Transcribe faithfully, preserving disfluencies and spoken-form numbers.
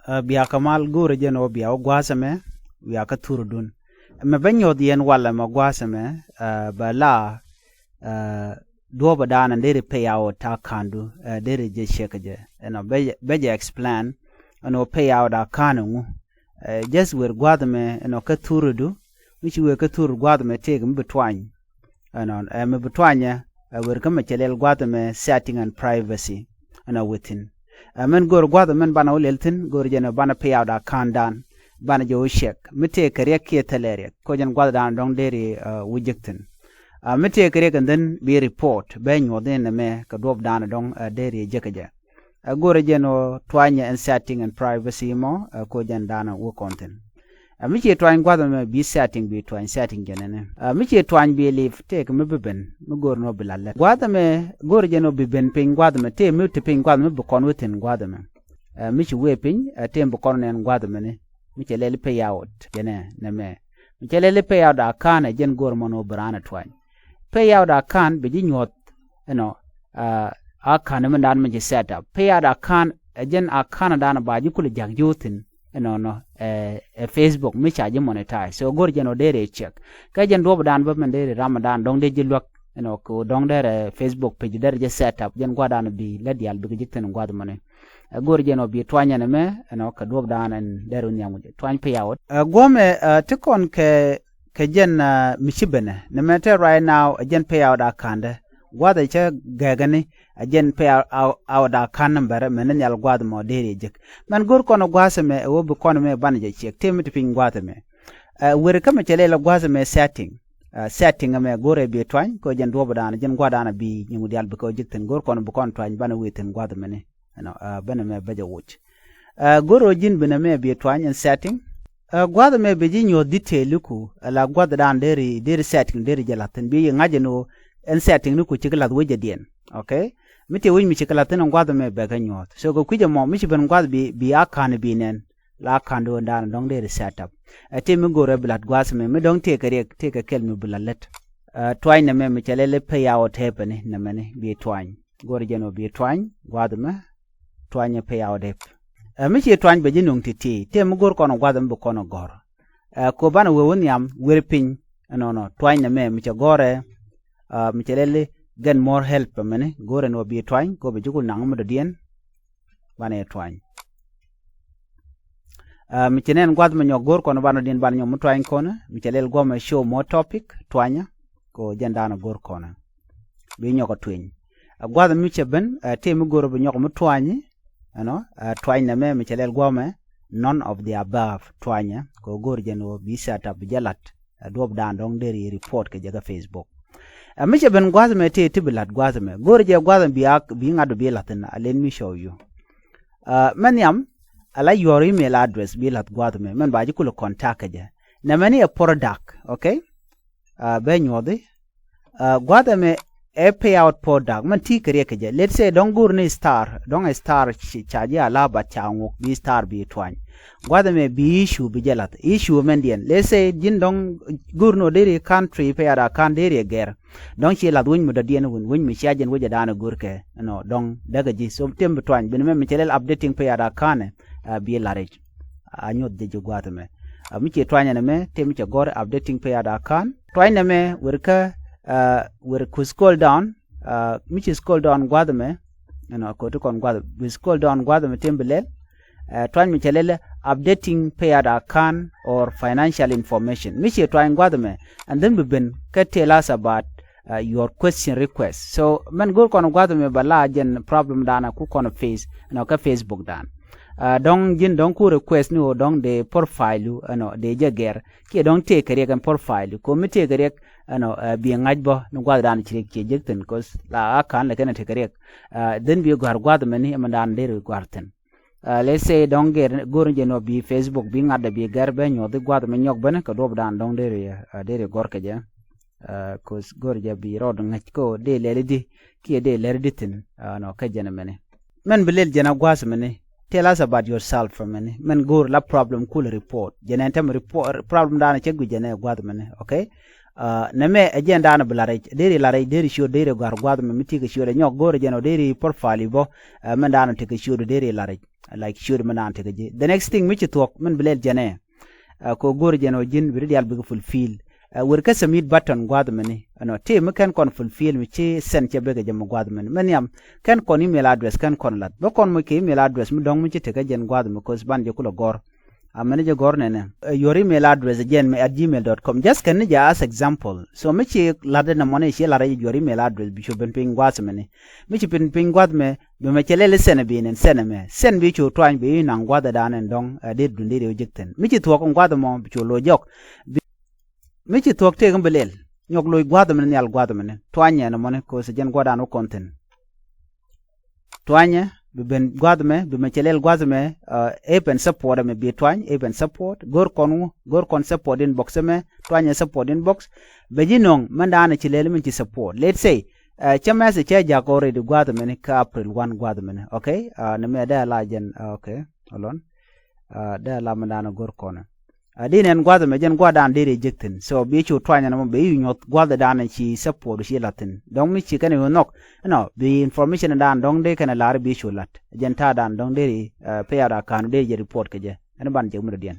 Ɛ, bia kɛ mal go̱o̱rä jɛn ɣöö bia wä gua̱a̱th ɛmɛ, bia kä thurudun. Ɛmɛ bä nyuɔth yɛn walɛ mɛ gua̱a̱th ɛmɛ, ɛ, bɛ la, ɛ, duɔ̱ɔ̱pä daanɛ deri pay out account du, ɛ, deri jɛ check jɛ. Ɛnɔ bɛ, bɛ jɛ explain ɛn ɣöö pay out account ɛŋu. Ɛ, just wer gua̱a̱th ɛmɛ ɛnɔ kä thurudu, mi ci wer kä thurud gua̱a̱th ɛmɛ tëëk mi bi tuany. Ɛnɔ, ɛ, mi bi tuanyɛ, ɛ, wer kä mɛ cɛ lɛl gua̱a̱th ɛmɛ setting and privacy. Ɛnɔ within. Ɛ, mɛn go̱o̱r gua̱a̱th ɛmɛn banɛ wä lɛl thi̱n, go̱o̱r jɛn ɛ banɛ pay out account dan, banɛ jɛ wä check. Mi tëë kɛ riɛk kiɛ thilɛ riɛk, kɔ jɛn gua̱a̱th dan dɔ̱ŋ deri, ɛ, wä jek thi̱n. Ɛ, mi tëë kɛ riɛk and then bi report, bɛ nyuɔth in ɛmɛ kɛ duɔ̱ɔ̱p dan dɔ̱ŋ, ɛ, deri jek kɛ jɛ. Ɛ, go̱o̱rä jɛn ɣöö tuanyɛ ɛn setting and privacy mɔ, ɛ, kɔ jɛn daanɔ wä kɔn thi̱n. Ɛ, mi ci tuany gua̱th ɛmɛ bi setting, bi tuany setting jɛn ɛnɛ. Ɛ, mi ci tuany bi leave, tëëk mi bi ben, mi go̱o̱r ni ɣöö bi la lät. Gua̱th ɛmɛ, go̱o̱rä jɛn ɣöö bi ben piny gua̱th ɛmɛ, tëë mi te piny gua̱th ɛmɛ bi kɔn wä thi̱n gua̱th ɛmɛ. Ɛ, mi ci wee piny, ɛ, tëë mi bi kɔn nɛn gua̱th ɛmɛ ni, mi cɛ lɛl pay out, jɛn ɛ, nɛmɛ. Mi cɛ lɛl pay out account ɛ jɛn go̱o̱r mɔn ɣöö bi raan ɛ tuany. Pay out account bi ji̱ nyuɔth, ɛnɔ, ɛ, account mi dan mi ji̱ set up. Pay out account, ɛ jɛn account dan ba ji̱ kulɛ jak ji̱ wä thi̱n, ɛnɔnɔ, ɛ, ɛ Facebook mi ca ji̱ monetize. So go̱o̱r jɛn ɣöö deri check. Kä jɛn duɔ̱ɔ̱p dan bä mɛn deri ram dan dɔ̱ŋ dee ji̱ luäk, ɛnɔ, kɛ ɣöö dɔ̱ŋ derɛ Facebook page derɛ jɛ set up, jɛn gua̱a̱th dan bi lät diaal bikɛ ji̱ thi̱n gua̱a̱th mɔni. Ɛ go̱o̱r jɛn ɣöö bi tuany ɛn ɛmɛ, ɛnɔ, kɛ duɔ̱ɔ̱p dan ɛn deri wä nhiam wä jɛ. Tuany pay out. Ɛ guɔ̱mɛ, ɛ, ti kɔn kɛ, kɛ jɛn, ɛ, mi ci benɛ. Nɛmɛ te right now, ɛ jɛn pay out account dɛ. Gua̱a̱th ɛ cä gɛɛkɛ ni, ɛ jɛn pay out, out, out account number, mɛn ni nhial gua̱a̱th mɔ deri jek. Mɛn go̱o̱r kɔn gua̱a̱th ɛmɛ, ɛ wä bi kɔn ɛmɛ banɛ jɛ check. Tëë mi te piny gua̱a̱th ɛmɛ. Ɛ, wer kä mɛ cɛ lɛl gua̱a̱th ɛmɛ setting. Ɛ, setting ɛmɛ go̱o̱rɛ bi tuany, kɔ jɛn duɔ̱ɔ̱p dan, jɛn gua̱a̱th dan bi nyiŋ diaal bikɛ wä jek thi̱n, go̱o̱r kɔn bi kɔn tuany banɛ wee thi̱n gua̱a̱th ɛmɛ ni. Ɛnɔ, ɛ, benɛ mɛ bä jɛ woc. Ɛ, go̱r ɣöö ji̱n bi nɛmɛ bi tuany ɛn setting. Ɛ, gua̱th ɛmɛ bi ji̱ nyuɔ̱th detail iku, ɛ, la gua̱th dan deri, deri setting deri jɛ la̱th thi̱n, bi ji̱ ŋa̱c ɛn ɣöö ɛn setting ni ku cik la̱th wecdɛ diɛn. Okay? Mi tëë wec mi cik la̱th thi̱n ɛn gua̱th ɛmɛ bɛ kɛ nyuɔ̱th. So kɛ kui̱c ɛmɔ, mi ci ben gua̱th bi, bi account bi nɛn, la account ɣöö dan dɔ̱ŋ deri set up. Ɛ, tëë mi go̱r ɛ bi la̱th gua̱th ɛmɛ, mi dɔ̱ŋ tëë kɛ riɛk, tëë kɛ kɛl mi bi la̱th lät. Ɛ, tuany nɛmɛ mi cɛ lɛl pay out ɛ pɛni, nɛmɛni, bi tuany. Go̱r jɛn ɣöö bi tuany gua̱a̱th ɛmɛ, tuanyɛ pay out ɛ. Ɛ, mi ci tuany bɛ ji̱ nöŋ ti̱ti̱, tëë mi go̱r kɔn gua̱a̱th ɛmɛ bi kɔn gɔ̱r. Ɛ, kɔ banɛ wee wä nhiam, wer piny, ɛnɔnɔ, tuany nɛmɛ, mi cɛ gɔ̱rɛ, ɛ, mi cɛ lɛl get more help ɛmɛni, go̱r ɛn ɣöö bi tuany, kɔ bɛ ji̱ ku naŋ mi dɔ̱diɛn, banɛ tuany. Ɛ, mi ci nɛn gua̱th mi nyɔk go̱r kɔn banɛ dɔ̱diɛn banɛ nyɔk mi tuany kɔn, mi cɛ lɛl guɔ̱mɛ show more topic, tuanyɛ, kɔ jɛn daanɔ go̱r kɔn. Bi nyɔk ɛ tueny. Ɛ, gua̱th mi cɛ ben, ɛ, tëë mi go̱r bi nyɔk mi tuany, ɛnɔ, ɛ, tuany nɛmɛ mi cɛ lɛl guɔ̱mɛ, none of the above, tuanyɛ, kɔ go̱r jɛn ɣöö bi set up bi jɛ la̱t, ɛ, duɔ̱ɔ̱p dan dɔ̱ŋ deri report kɛ jɛ kä Facebook. Ɛ, mi cɛ ben gua̱th ɛmɛ tëë ti bi la̱t gua̱th ɛmɛ. Go̱r jɛ gua̱th ɛmɛ bi a, bi ŋa̱t bi la̱th thi̱n, a let me show you. Ɛ, mɛn nhiam, ala your email address bi la̱th gua̱th ɛmɛ. Mɛn ba ji̱ kulɛ contact kɛ jɛ. Nɛmɛni ɛ product, okay? Ɛ, bɛ nyuɔthi. Ɛ, gua̱th ɛmɛ ɛ pay out product. Mɛn ti kɛ riɛk kɛ jɛ. Let's say dɔ̱ŋ go̱r ni star. Dɔ̱ŋ ɛ star ci, ca ji̱ ala bat ca ŋuɔk bi star bi tuany. Gua̱th ɛmɛ bi issue bi jɛ la̱th. Issue mɛn diɛn. Let's say ji̱n dɔ̱ŋ go̱r ni ɔ deri country pay out account deri ɛ gɛr. Dɔ̱ŋ ci lath wec mi dɔ̱diɛn wun, wec mi cia jɛn wec ɛ da̱a̱n ɛ go̱rkɛ, ɛnɔ, dɔ̱ŋ däkɛ ji̱. So, tëë mi bi tuany, bi nɛmɛ mi cɛ lɛl updating pay out account, ɛ, bi la̱r i̱c. A nyuɔth jɛ ji̱ gua̱a̱th ɛmɛ. Ɛ, mi ci tuany ɛn ɛmɛ, tëë mi cɛ gɔ̱r updating pay out account. Tuany nɛmɛ, wer kä, ɛ, wer ku scroll down, ɛ, mi ci scroll down gua̱a̱th ɛmɛ, ɛnɔ, koti kɔn gua̱a̱th, bi scroll down gua̱a̱th ɛmɛ tëë mi bi lɛl. Ɛ, tuany mi cɛ lɛl updating pay out account or financial information. Mi ci tuany gua̱a̱th ɛmɛ, and then bi ben kä tell us about, ɛ, your question request. So, mɛn go̱r kɔn gua̱a̱th ɛmɛ ba la jɛn problem dan ku kɔn face, ɛnɔ, kä Facebook dan. Ɛ, dɔ̱ŋ ji̱n dɔ̱ŋ ku request ni ɣöö dɔ̱ŋ dee profile, ɛnɔ, dee jɛ gɛr. Kiɛ dɔ̱ŋ tëë kɛ riɛk ɛn profile. Kɔ mi tëë kɛ riɛk, ɛnɔ, ɛ, bi ŋa̱c bä ni gua̱a̱th dan ci riɛk ciɛ jek thi̱n, 'cause la account lɛ kɛn tëë kɛ riɛk. Ɛ, then bi gɔ̱a̱r gua̱a̱th ɛmɛ ni ɛmɛ dan deri gɔ̱a̱r thi̱n. Ɛ, let's say dɔ̱ŋ gɛr go̱r ni jɛ nɔ bi Facebook bi ŋa̱t dɛ bi gɛr bɛ nyuɔth i̱ gua̱th mi nyɔk ben kɛ duɔp dan dɔ̱ŋ deri, ɛ, deri gɔ̱r kɛ jɛ. Ɛ, 'cause go̱r jɛ bi rɔɔd ŋäc kä dee lɛl i̱di kiɛ dee lɛr i̱di thi̱n, ɛ, nɔ kä jɛn mɛni. Mɛn bi lɛl jɛn a gua̱th mɛni. Tell us about yourself mɛni. Mɛn go̱r la problem kul report. Jɛn ɛn tɛm report, problem dan cɛ gui jɛn ɛ gua̱th mɛni. Okay? Ɛ, nɛmɛ ɛ jɛn dan bi la rɛc. Deri la rɛc, deri ciöt, deri gɔ̱a̱r gua̱th mɛ mi ti kɛ ciöt ɛ nyɔk go̱r jɛn ɔ deri profile i̱ bɔ. Ɛ, mɛn dan ti kɛ ciöt deri la rɛc. like ciöt mi naan tekɛ ji̱. The next thing mi ci thuɔ̱k min bi lɛl jɛnɛ, kɛ go̱r jɛn ɔ ji̱n bi ri diaal bikɛ fulfill. Wër kä submit button gua̱th mini ɛnɔ ti mi kɛn kɔn fulfill mi ci send cɛ bekɛ jɛ mi gua̱th mini mi nhiam. Kɛn kɔn email address kɛn kɔn lat bä kɔn mi kɛ email address mi dɔ̱ŋ mi ci tekä jɛn gua̱th mi, cause ban jɛ kulɛ gɔ̱r. A mɛn jɛ gɔ̱r nɛnɛ, your email address jɛn mi at gmail dot com. Just kɛn ni jɛ as example. So mi ci lat ɛn ɛmɔni ci lat ɛ your email address bi cu ben piny gua̱th mini. Mi ci ben piny gua̱th mɛ bi mɛ cɛ lɛl send bi nɛn send mɛ send bi cu tuany bi naŋ gua̱th ɛ dan ɛn dɔ̱ŋ ɛ det dun det ɛ wä jek thin. Mi ci thuɔ̱k ɛn gua̱th ɛmɔ bi cu lo̱c jɔk. Mi ci thuɔ̱k tëëk in bi lɛl nyɔk loc gua̱th ɛmɛni nhial gua̱th ɛmɛni tuanyɛ ɛn ɛmɔni kɛ ɣöö jɛn gua̱dan wä kɔn thi̱n. Tuanyɛ bi ben gua̱th ɛmɛ bi mɛ cɛ lɛl gua̱th ɛmɛ. Ɛ pɛn support ɛmɛ bi tuany ɛ pɛn support go̱r kɔn wä go̱r kɔn support inbox ɛmɛ. Tuanyɛ support inbox bɛ ji̱ nɔŋ mɛn daanɛ ci lɛl mɛn ci support, let's say. Cä message cä jak already gua̱th ɛmɛni kä April one gua̱th ɛmɛni, okay. Ni mɛ dee la jɛn, okay, hold on. Dee la mɛn daanɛ go̱r kɔnɛ. Di nɛn gua̱th ɛmɛ jɛn gua̱dan dee reject thi̱n. So bi cu tuany ɛn ɛmɔ bɛ i̱ nyuɔth gua̱th ɛdan ci support ci la̱th thi̱n. Dɔ̱ŋ mi ci kɛn i̱ nhɔk ɛnɔ bi information ɛdan dɔ̱ŋ dee kɛn ɛ la̱r bi cu la̱t. Jɛn ta̱a̱ dan dɔ̱ŋ dee ri pay out account dee jɛ report kɛ jɛ. Ɛn ban jɛ mi dɔ̱diɛn.